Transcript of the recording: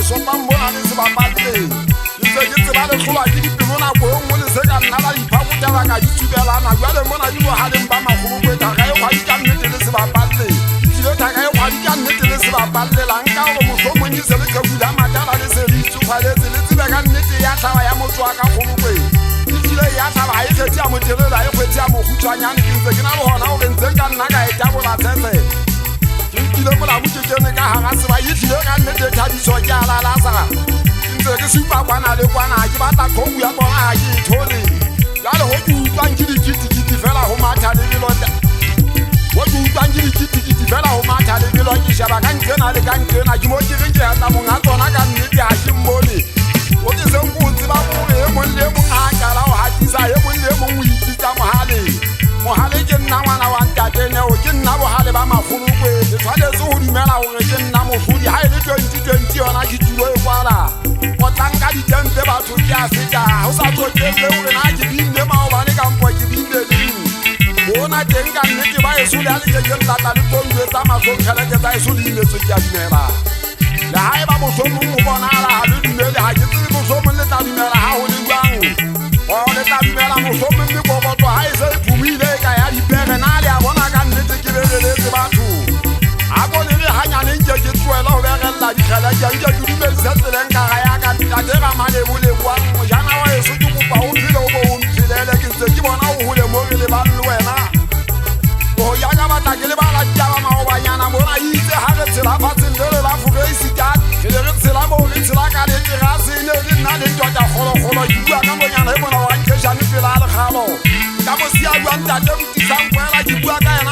sopang mona le se bapalle. Ke ntse ke tseba le hlolwa ke dipelo nako e nngwe le se ka nna la iphakotela ka di tsubelana. Jwale mona di bohaleng ba makgolokwe thaka e kgwadi ka nnete le se bapalle. Tlile thaka e kgwadi ka nnete le se bapalle la nka hore mohlomong ke se le qheku la matala le se le itsofaletse le tsebe ka nnete ya hlaba ya motho wa ka kgolokwe. E tlile ya hlaba ha e kgethe ya motelele ha e kgethe ya mokgutshwanyane. Ke ntse ke na le hona hore ntse nka nna ka e tabola tshetse. Ke nkile molamu ke kene ka hara seba e tlile ka nnete thabiso ke a lalasa. Ke ntse ke supa kwana le kwana ke batla qhoku ya tsona ha ke e thole. Jwale ho ke utlwang ke dikitikiti fela ho matha lebelo ho ke utlwang ke dikitikiti fela ho matha lebelo ke sheba ka nqena le ka nqena ke mo ke reng ke etla monga tsona ka nnete ha ke mmone. O ke seng ko tseba hore e mong le e mong ha a qala ho hatisa e mong le e mong o ipitsa mohale. Mohale ke nna ngwana wa ntate Neo, ke nna bohale ba makgolokwe. Ke tshwanetse ho dumela hore ke nna mohlodi ha e le 2020 yona ke tulo e kwala. Otlang ka ditempe batho ke a feta ho sa tsotelle hore na ke binne maobane kampo ke binne neng. Hona teng ka nnete ba eso le ha le kekeng la tla le tlo njwetsa mahlong kgeleke tsa eso le imetswe ke a dumela. Le haeba mohlomong ho bonahala ha le dumele ha ke tsebe mohlomong le tla dumela ha ho le jwang. O le tla dumela mohlomong mekokotlo ha e se e phumile e ka ya dipere na le a bona ka nnete ke bereletse batho. Ha ko le re hanyane nke ke tlohele ho berella dikgeleke nke ke dumedise tseleng ka ga ya ka ntate Ramalebo leboang mojana wa heso ke kopa o phele o bo o mphelele ke ntse ke bona o hole mo re lebang le wena. O ya ka batla ke lebala ditaba maobanyana mona itse ha re tshela fatsheng lele la Foreisetata. Re ne re tshela moo re tshela ka leterase e ne le nna le ntota kgolokgolo ke bua ka nonyana e mona wa nkeshane pela lekgalo. Ka mosiya jwa ntate Botisang Kwela ke bua ka yena